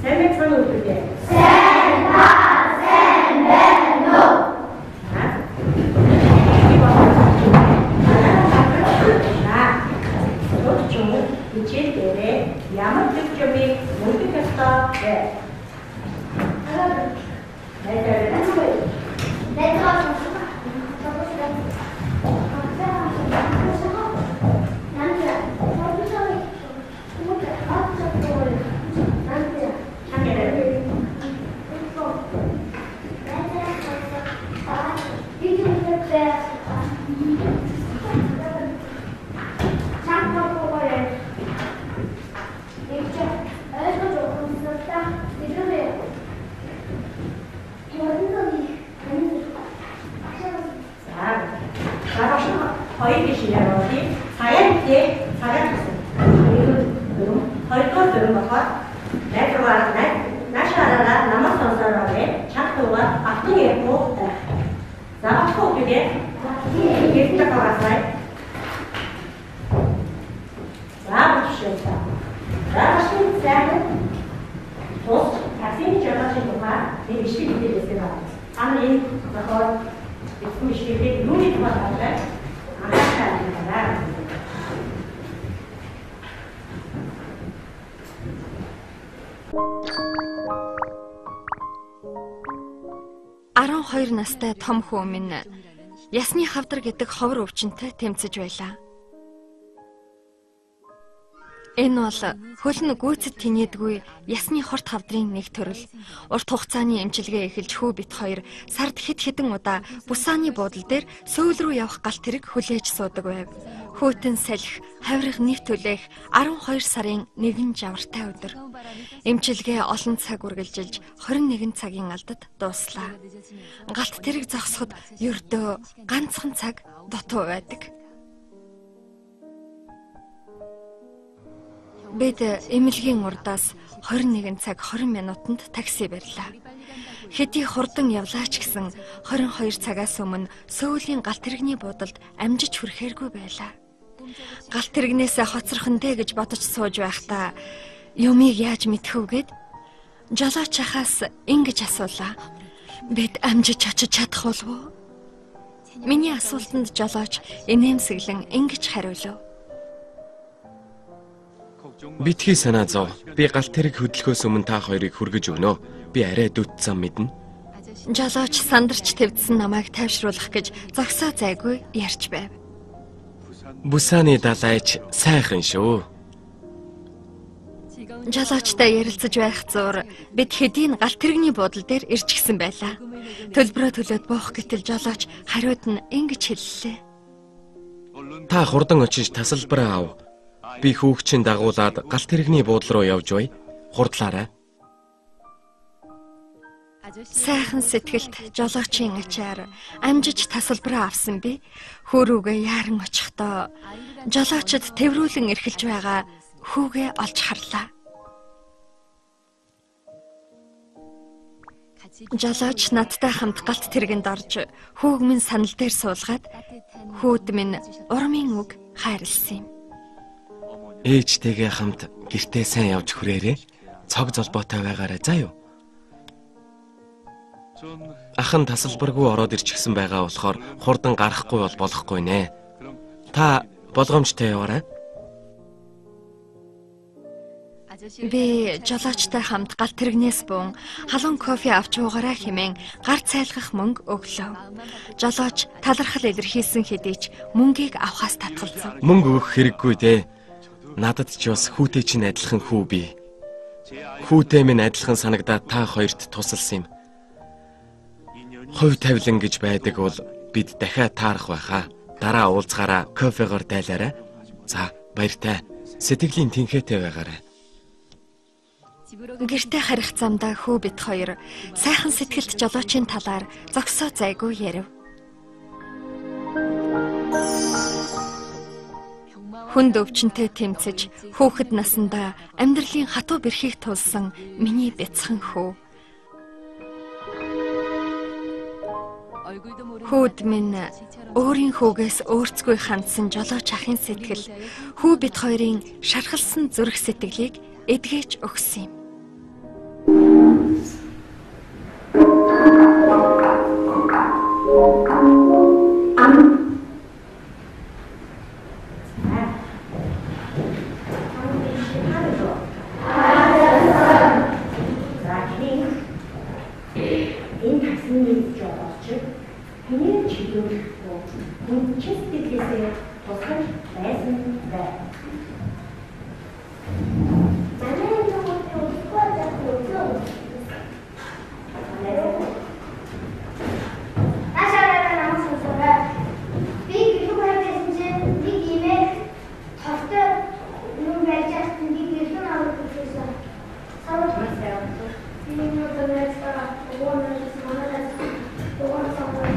Сайн байцгаана уу хүүхдүүдээ? Сайн сайн байна уу? Хичээл дээрээ ямар төв юмыг мөрдөх ёстой вэ? Настай том хүү минь ясны хавдар гэдэг ховор өвчнөд тэмцэж байлаа. Энэ бол хөл нь гүйцэд тэнийдгүй ясны хорт хавдрын нэг төрөл. Урт хугацааны эмчилгээ эхэлж хүү бит хоёр сард хэд хэдэн удаа Бусааны буудал дээр Сөүл рүү явах галт тэрэг хүлээж суудаг байв. Хүүтэн салхи, хавирга нэвт хүлээх 12 сарын нэгэн жавартай өдөр. Эмчилгээ олон цаг үргэлжилж 21 цагийн алдад дууслаа. Галт тэрэг зогсоход ердөө ганцхан цаг дутуу байдаг. Бид эмнэлгийн урдаас 21 цаг 20 минутанд такси барьлаа. Хэдий хурдан явлаа ч гэсэн 22 цагаас өмнө Сөүлийн галт тэрэгний буудалд амжиж хүрэхээргүй байлаа. Галт тэрэгнээсээ хоцрох нь дээ гэж бодож сууж байхдаа юмыг яаж мэдэх вэ гэд жолооч ахаас ингэж асуулаа. Бид амжиж очиж чадах болов уу? Миний асуултанд жолооч инээмсэглэн ингэж хариулав. Битгий санаа зов. Би галт тэрэг хөдлөхөөс өмнө та хоёрыг хүргэж өгнө. Би арай дөт зам мэднэ. Жолооч сандарч твдсэн намайг тайвшруулах гэж зогсоо зайгүй ярьж байв. Бусааны далайч сайхан шүү. Жолоочтой ярилцаж байх зуур бид хэдийн галт тэрэгний буудал дээр ирчихсэн байлаа. Төлбөрөө төлөөд буух гэтэл жолооч хариуд нь ингэж хэллээ. Та хурдан очиж тасалбараа ав. Би хүүхчин дагуулад галт тэрэгний буудал руу явж бай. Хурдлаарай. Сайхан сэтгэлт жолоочийн ачаар амжиж тасалбараа авсан би хөөрүүгээ яаран очихдоо жолоочд тэврүүлэн эрхэлж байгаа хүүгээ олж харлаа. Жолооч надтай хамт галт тэргэнд орж хүүг минь санал дээр суулгаад хүүд минь урмын үг хайрлсан юм. Ээжтэйгээ хамт гэртээ сайн явж хүрээрэй. Цог золбоотой байгаарай заа юу. Ах нь тасалбаргүй ороод ирчихсэн байгаа болохоор хурдан гарахгүй бол болохгүй нэ. Та болгоомжтой яваарай. Би жолоочтой хамт галт тэрэгнээс буун халуун кофе авч уугаарай хэмээн гар цайлгах мөнгө өглөө. Жолооч талархал илэрхийлсэн хэдий ч мөнгийг авахаас татгалзав. Мөнгө өгөх хэрэггүй дээ. Надад ч бас хүүтэй чинь адилхан хүү бий. Хүүтэй минь адилхан санагдаад та хоёрт тусалсан юм. Хувь тавилан гэж байдаг бол бид дахиад таарах байхаа. Дараа уулзгаараа кофегоор дайлаарай. За, баяртай. Сэтгэлийн тэнхээтэй байгаарай. Гэртээ харих замдаа хүү бит хоёр сайхан сэтгэлд жолоочийн талаар зогсоо зайгүй ярив. Хүнд өвчнөд тэмцэж хүүхэд насндаа амьдралын хатуу бэрхийг тулсан миний бяцхан хүү. Хүүд минь өөрийн хүүгээс өөрцгүй хандсан жолооч ахын сэтгэл хүү бит хоёрын шархалсан зүрх сэтгэлийг эдгэж өгсөн юм. Энэ таксины жолооч хүний чиглүүлэхгүй хүн сэтгэлээсээ тусгаж байсан бай. Манай энэ үгүй байх үү? Наашаараа намайг сонсоорой. Би гэлүү байсан чинь нэг имээ тортой юм байж байхад би гэлүү намайг хэлсэн. Би нэг найзтайгаа угаанаас манай угаан самбар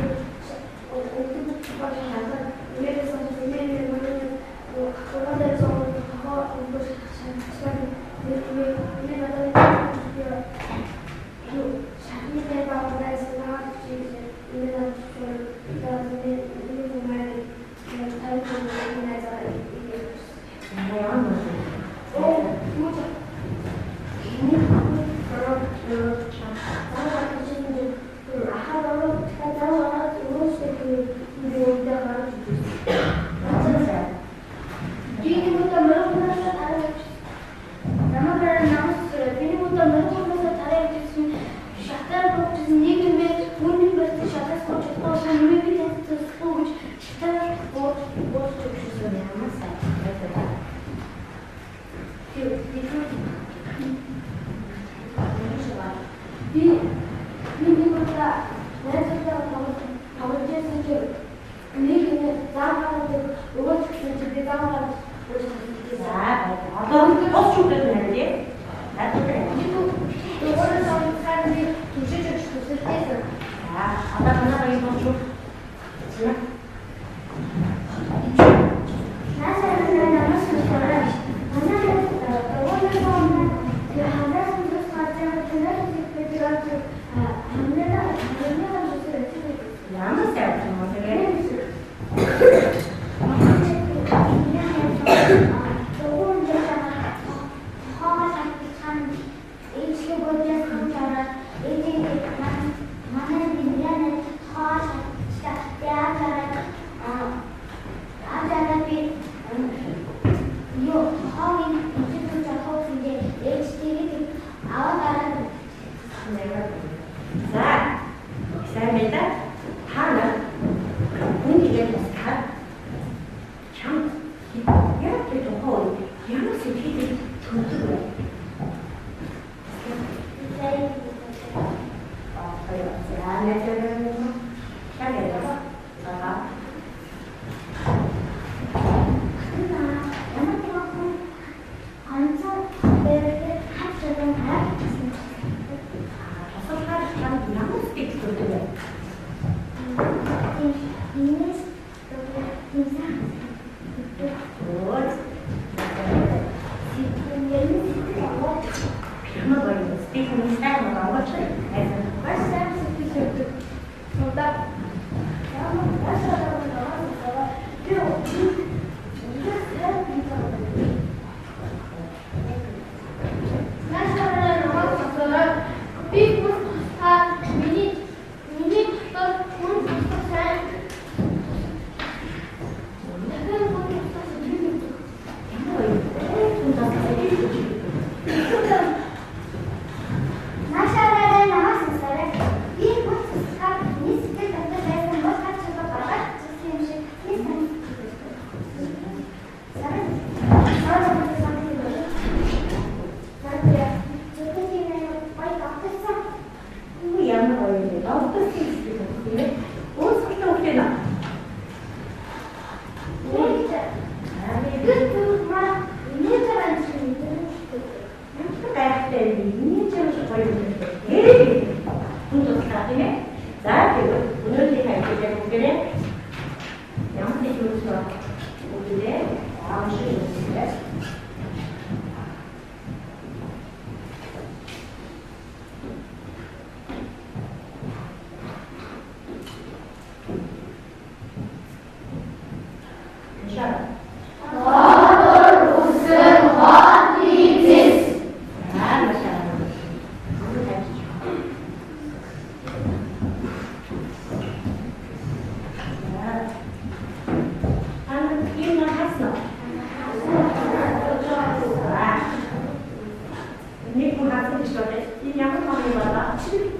Ямар номыг болоо?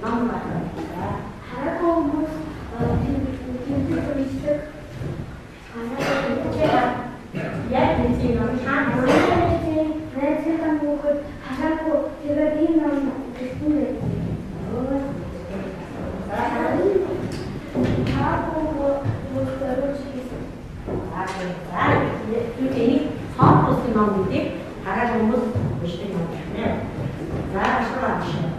Ном байна. Хараагүй хүмүүс тэмдэг уншдаг. Яг энэ ном хаана найзынхаа хүүхэд хараагүй тэгээд ийм ном гэсэн байдаг. Хараагүй хүмүүс зориулж хийсэн. За, энийг цоод бүсийн ном гэдэг хараагүй хүмүүс уншдаг ном гэнэ. За, ашиг уншаа.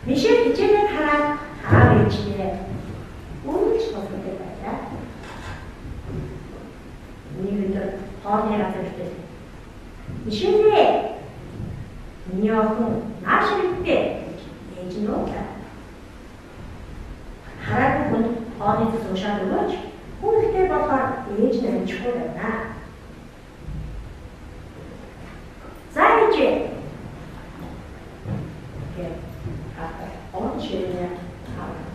Мишель хичээлээ хараад аав ээжтэй үргэлж тусалдаг байлаа. Нэг өдөр хоолны газар ирдэг. Мишель ээ, миний охин нааш ирэхдээ гэж ээж нь уурлаа. Хараагүй хүнд хоолны цэс уншаад өгөөч. Хүн ихтэй болохоор ээж нь амжихгүй байна. За ээжээ. Гэв. Он ширээ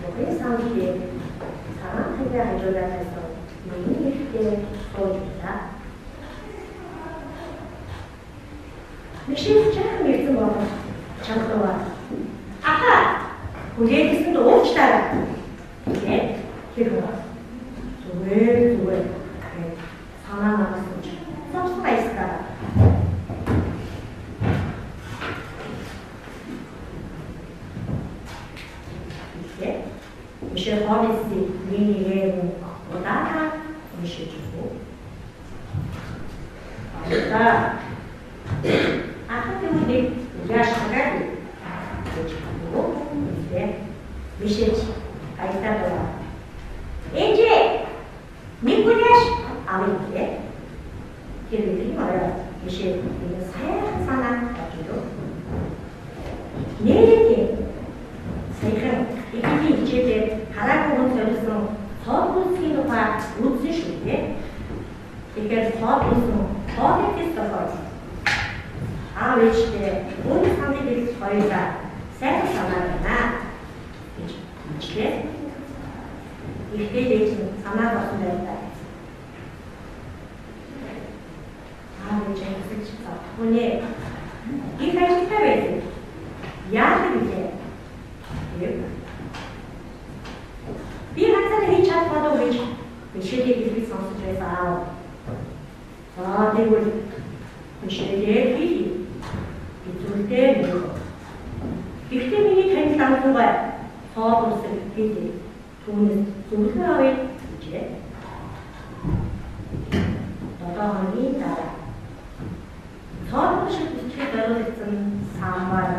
бүхэн сангийн цагаан тэнгээ хажуулаад байсан миний ихтэй сууж байлаа. Мишель жаахан ирсэн болон чамдгаа. Аха, хүлээгээсэнд уучлаарай гэд тэр хүн. Зүгээр зүгээр гэд санаа намаас сууж зовсон аястаа. Мишель хоолойсыг миний удаана уншиж өгөв. Баярлалаа. Ахад үнийг яаж хагаад гэж нөгөө хэлээ. Мишель баяртай болоо. Ээжээ, нэг гуляш авъя гэлээ. Тэр өдрийн орой Мишель нэг сайхан санаа бодож ирэв. Нээрээ тийм саяхан эхэний хичээлээр хараагүй хүн зориулсан цоод бүсгийн тухай үзсэн шүү дээ. Тэгэхээр цоод бүсэн хоолны тест тохиол. Аав ээжтэй үүний саналыг хэлж хоёулаа сайхан санаа байна гэж хэлжээ. Ихтэй ээж нь санаа болсон байлаа. Аав ээж хэсэж зовхгүй нэ. Их ажилтай байсан. Яадаг билээ? Гэв. Би ганцаараа хийж чадах болов гэж Мишелийг хэлхийг сонсож байсан аав. За тэгвэл Мишелээ хий. Хэцүүлтэй нөхөө. Гэхдээ миний танил амтугай цоод үсэг хийдэг. Түүнээс зөвлөгөө авъя гэжээ. 7 хоногийн дараа цоод шиг бичгээр зориулагдсан самбар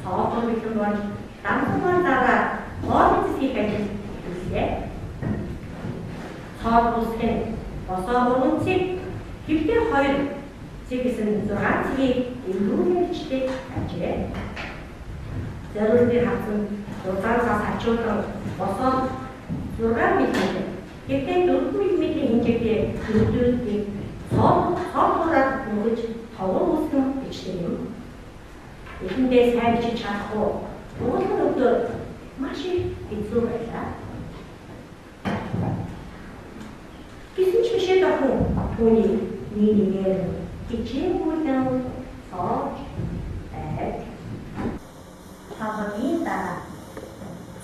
цоод бэлэн болж дамсмаар дараа хоол хийх ажил эхэллээ. Цоод бүсэх нь босоо 3 цэг, хэвтээ 2 цэг гэсэн 6 цэгийг эргүүлэн бичдэг ажээ. Зориултыг хавцсан 6 цаас хачуулан босоо 6 мм, хэвтээ 4 мм-ийн хэмжээтэй хөрдүүдийг цоод нүгэж тогон үсгэн бичдэг юм. Эхэндээ сайн бичиж чадах уу? Угуулгын өдөр маш их хэцүү байлаа. Гэсэн ч Мишель охин түүнийг нэг нэгээр хичээнгүйлэн цоож байв. 5 хоногийн дараа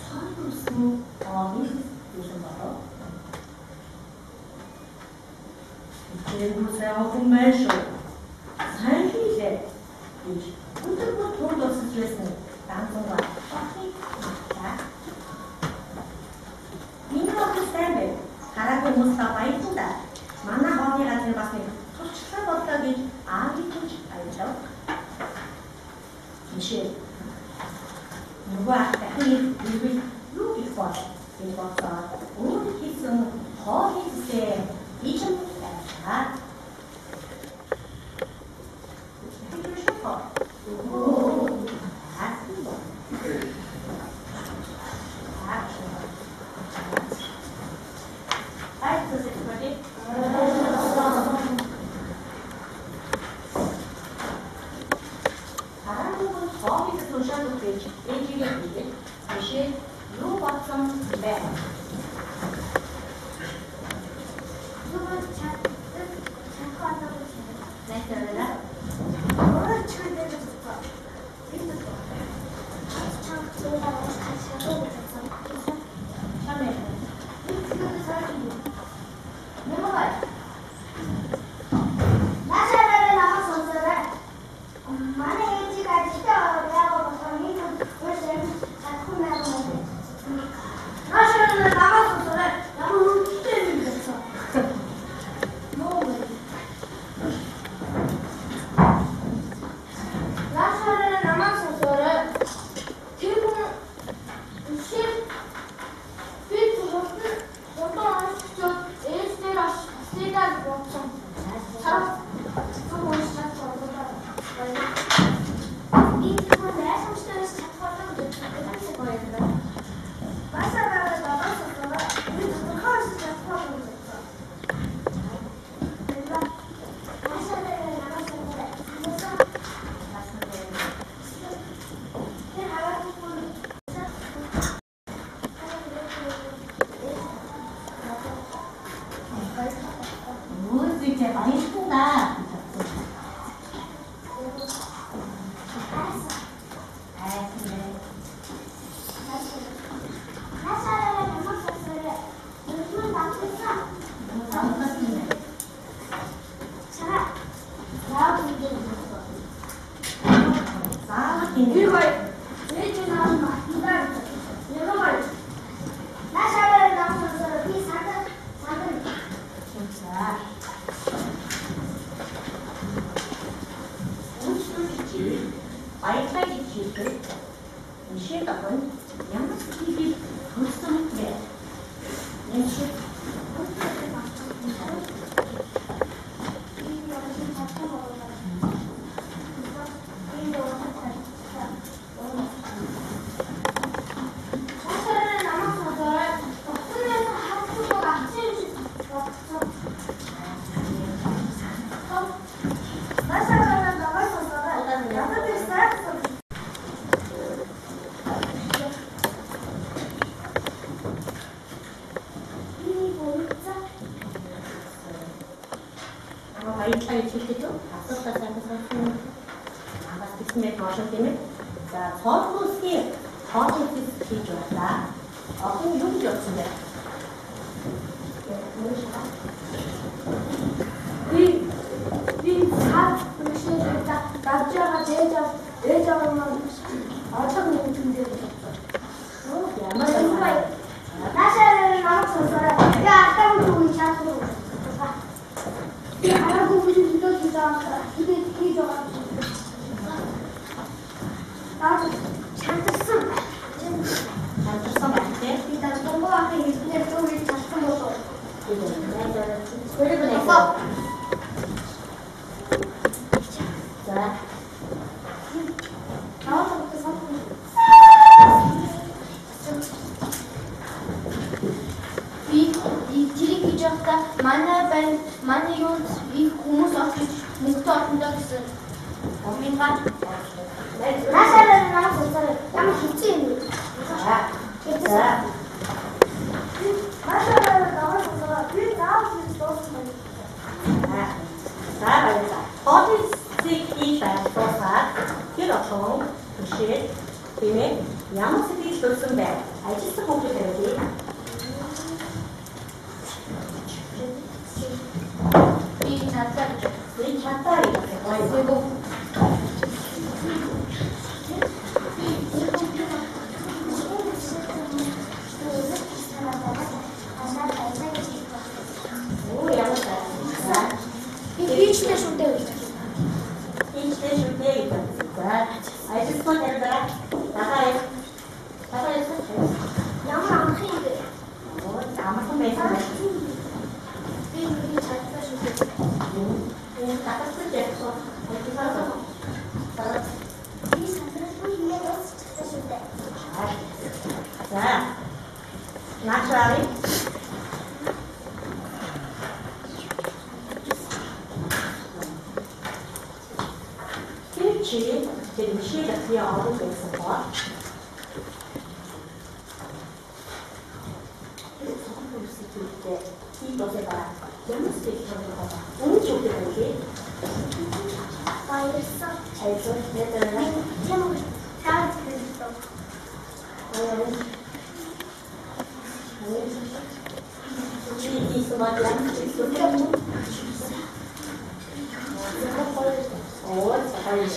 цоод үсгэн хоолны бэлэн болов. Хичээнгүй сайн охин байна шүү. Сайн хийлээ гэж өдөр бүр тууд усаж байсан Данзангаа охиныг мартаа. Миний охин сайн байв. Хараагүй хүмүүстээ баярлалаа. Манай хоолны газрын бас нэг туршлага боллоо гэж аавыг ч баярлав. Мишель Нөгөө ах дахин ирвэл юу гэх бол гэж бодсоор өөр хийсэн хоолны цэсээ ижин байлаа. Ямар амархан юм бэ? Оо, амархан байсан байна. Би нэг чадлаа шүү дээ. Энэ таталцаж явах. Би сандралгүй хэмээн дуусчихлаа шүү дээ. За. Наашари. Тэр чи тэр Мишель охины овог байсан бол тэр цогхон үсэлтүүдтэй би болоо ямар сэтгэл хангалаа байна. Үнэн ч үгүй байх ээ. Баярлсан. Баярлалаа. Би тийм үү. Цааш хэлсэн. Чи хийсэн бол ямар ч зүйл юм. Оо, гоё.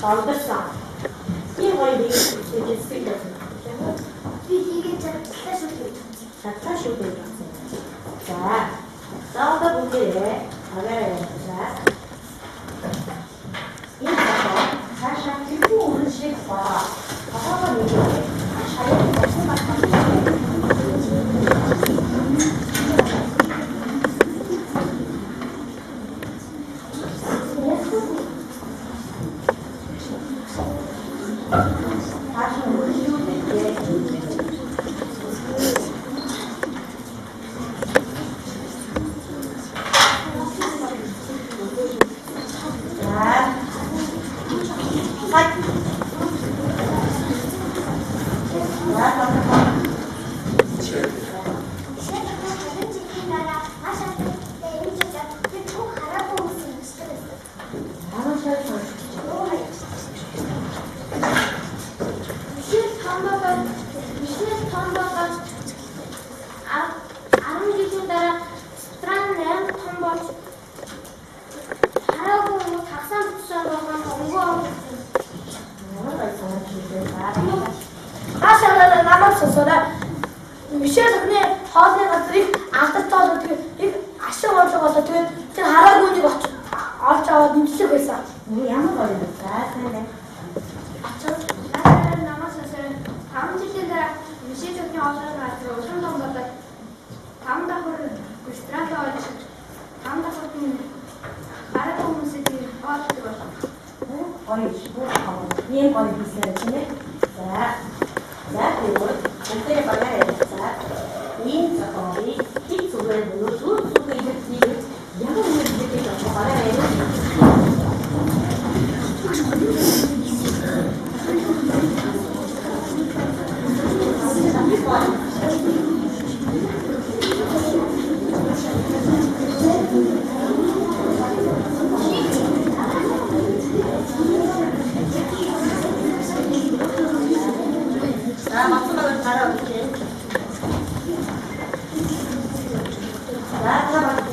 Дондорсон. Би гоё хийх сэтгэл Би хийгээд чадлаа шүү дээ. Чадлаа шүү дээ. За. За одоо бүгдээрээ агаар явуулъя. Энэ зохиол цаашаа тэрхүү үргэлжлэх ба тогоогоо нэгдээ маш хаяг болсон байх. Цаашаа үргэлжлүүлэх. Мишель охин 20 жилийн дараа маш алдартай эмч болоод тэр бүх хараагүй хүмүүсийг эмчилдэг байсан. Мишель том болоод Мишель том болоод 10 жилийн дараа Стран 8 том болж хараагүй хүмүүс хагасаа бүтсэн болгон өнгөө авсан. Хаашаа намайг сонсоорой. Мишель охины хоолны газрыг алдартай болоод тэгээд их ашиг орлого болоод тэгээд тэр хараагүйнийг олж аваад эмчлэх байсан. Ямар гоё юм бэ? Сайн байна. Хаашаа намайг сонсоорой. 5 жилийн дараа Мишель охины хоолны газар улам том болоод 5 давхар ресторан болж 5 давхарт нь хараагүй хүмүүсийг хоолтой болох. Гоё шүү. Ийм гоё хийсэн тийм ээ. За. За тэгвэл бүгдээрээ багаар ярилцаа. Энэ зохиолыг хэд зүгээр буюу зүг зүг илэрхийлж ямар нэгэн зүйлийг бодох багаар яриа. За мацмаг гараа өгч. За та багт.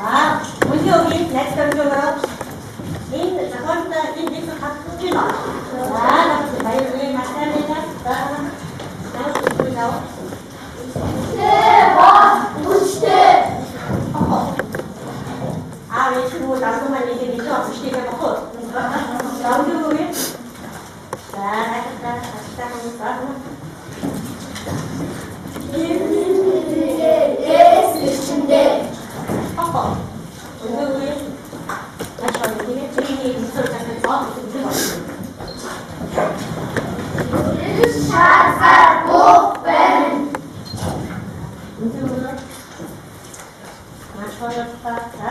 За үгүй үгүй next time гараа. Энэ зохиолтой энэ их хатгаж байна. За баярлалаа маш сайн байна. За. За үгүй. Аа энэ шүү дасгал нэг нэг авчихдаг юм баггүй. За үгүй үгүй. За хатаа хатаа хатаа. Хопо. Үгүй үгүй. Маш гоё тийм ээ. Чиний өсөр захиал зоо гэсэн юм байна. Үгүй үгүй. Маш гоё та. За.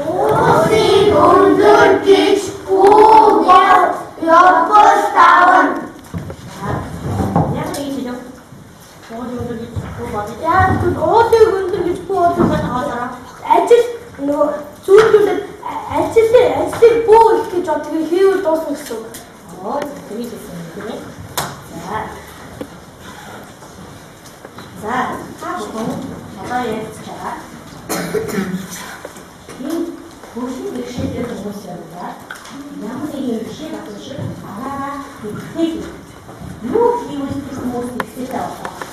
Уулын өндөр гэж бүү явбал давна. Яг нэг юм. Уулын өндөр гэж бүү бодож. Яг тэр уулыг өндөр гэж бүү бодож ажил нөгөө зүйлүүлээд ажлыг бүү их гэж бод тэгээ хийвэл дуусна гэсэн үг. Оо тэгэж хэлсэн юм тийм ээ. За. За та бүхэн одоо ярилцгаа. Энэ хөгжлийн бэрхшээлтэй хүмүүс яваа. Ямар нэгэн бэрхшээл авсан шиг араараа хэрэгтэй. Юу хийвэл тэр хүмүүс ихтэй болох.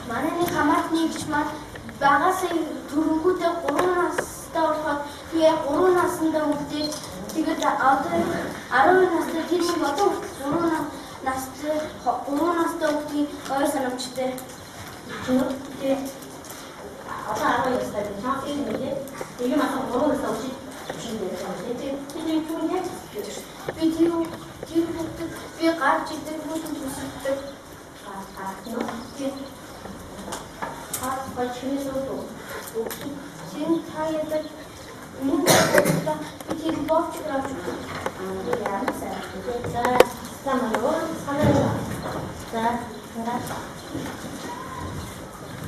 Манай нэг хамаатны эгч маань багаас төрөнгүүтээ 3 настай болохоор тэгээ 3 наснда үлдээж тэгээд одоо 12 настай тэр нэг одоо хүртэл 3 настай 3 настай хүүхдийн ойр санамжтай. Тэгээ одоо 12 настай чанс юм нэ. Тэгээ мас 3 настай үчиг түвшин дээр байна. Тэгээ тэр яг би тэр хүүхдэд би гарч идэг хүүхдэн төсөлдөг. Гарч нөө.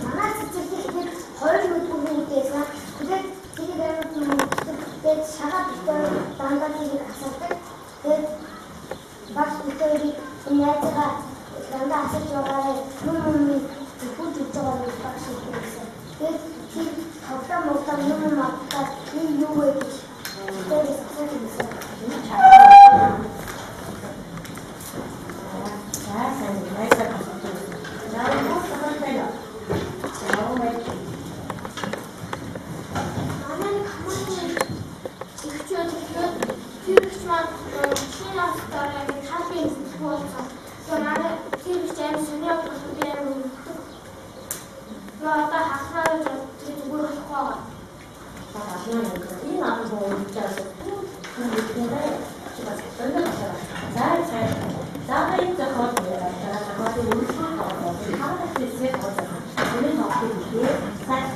Манай цэцэрлэгт 20 мэдгүй хүүхдээс тэгээд тэрийг амар тэгээд шагаа битээр дандаа тэрийг асуудаг. Тэгээд багш битээрийг найзгаа дандаа асууж байгаарай. Юм юм хүүд хийж байгаа юм багш хэлсэн. Тэгээд тэр тоглоом моглоом юм юм авахтаа энэ юу вэ гэж битээрээс асууж байсан. За сайн найзаа асууж байна. За манай нэг хамаатны эгч байдаг. Тэр эгч маань шинэ настаар ингээд халбын болсон. Тэгээ манай тэр эгч амар сонио болохоор би амар өнгөдөг. Тэгээ одоо хасмаар тэр зүгээр болохгүй байгаа. Энэ ам боо За за энэ зохиол зохиолын өргөжлөх тоглолт хаалт хэсэг тоглолт. Энэ тоглолтыг хийх сайн.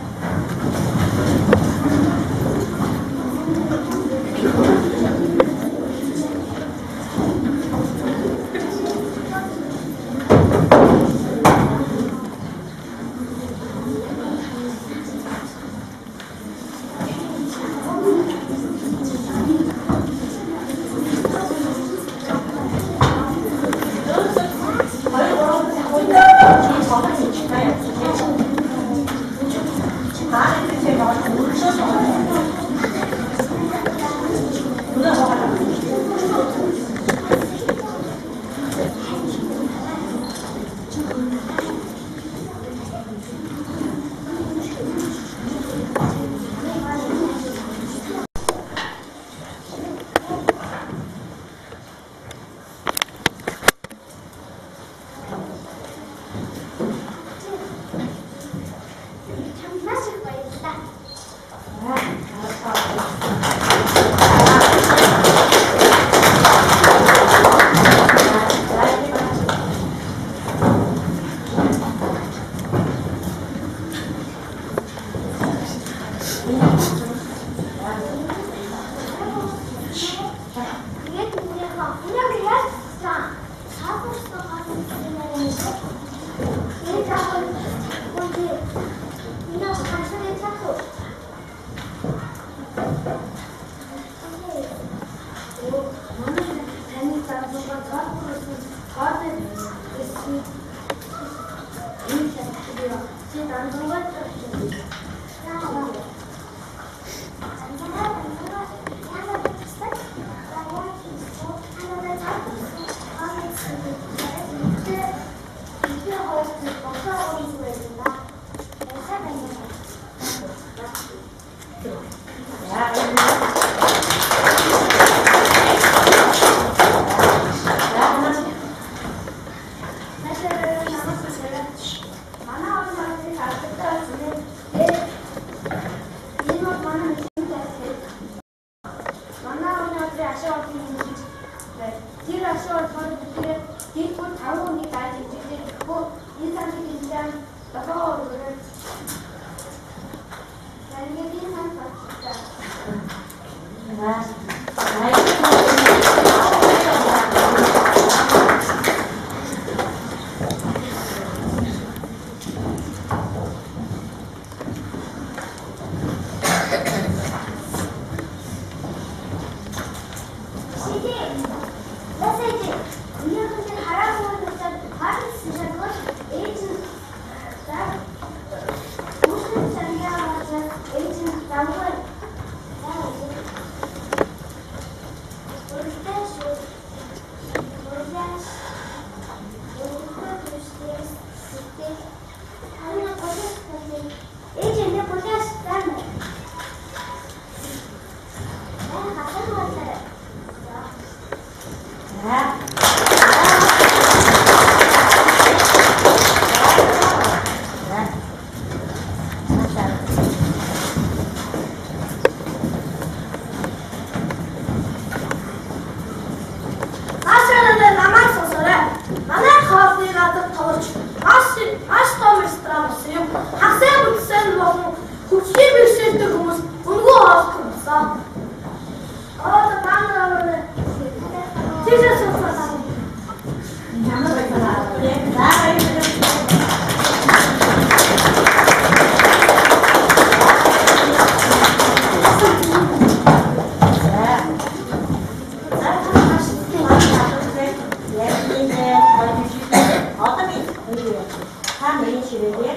Та нарын ширээгээ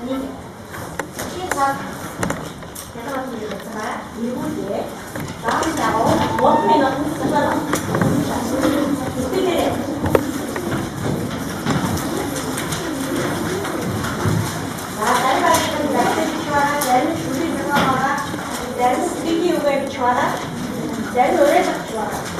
нэг чи цаг ягаад гэж байна? Эргүүлээ. Даавын дагуу 3 минутанд суулаа. Сэтгэлээрээ. За зарим багийн зарим бичиж байгаа, зарим шүрийн зохион байгаа, зарим сэтгэлийн үгээ бичиж байгаа, зарим уриалга бичиж байгаа.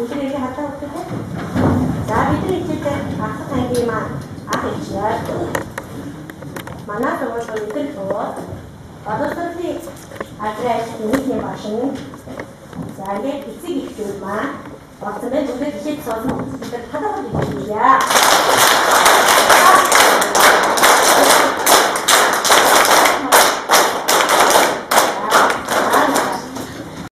Бүгд ингээ хатаа өгдөг. За бидний хичээлээр анх ангийн маань ах ичээр манай сургуулийн өдөр бууд боловсролын газрын ажил нийтийн багш нь за ингээд эцэг эхчүүд маань болсон байх. Бүгд хичээл суусан хүмүүстэй хатаа өгдөг.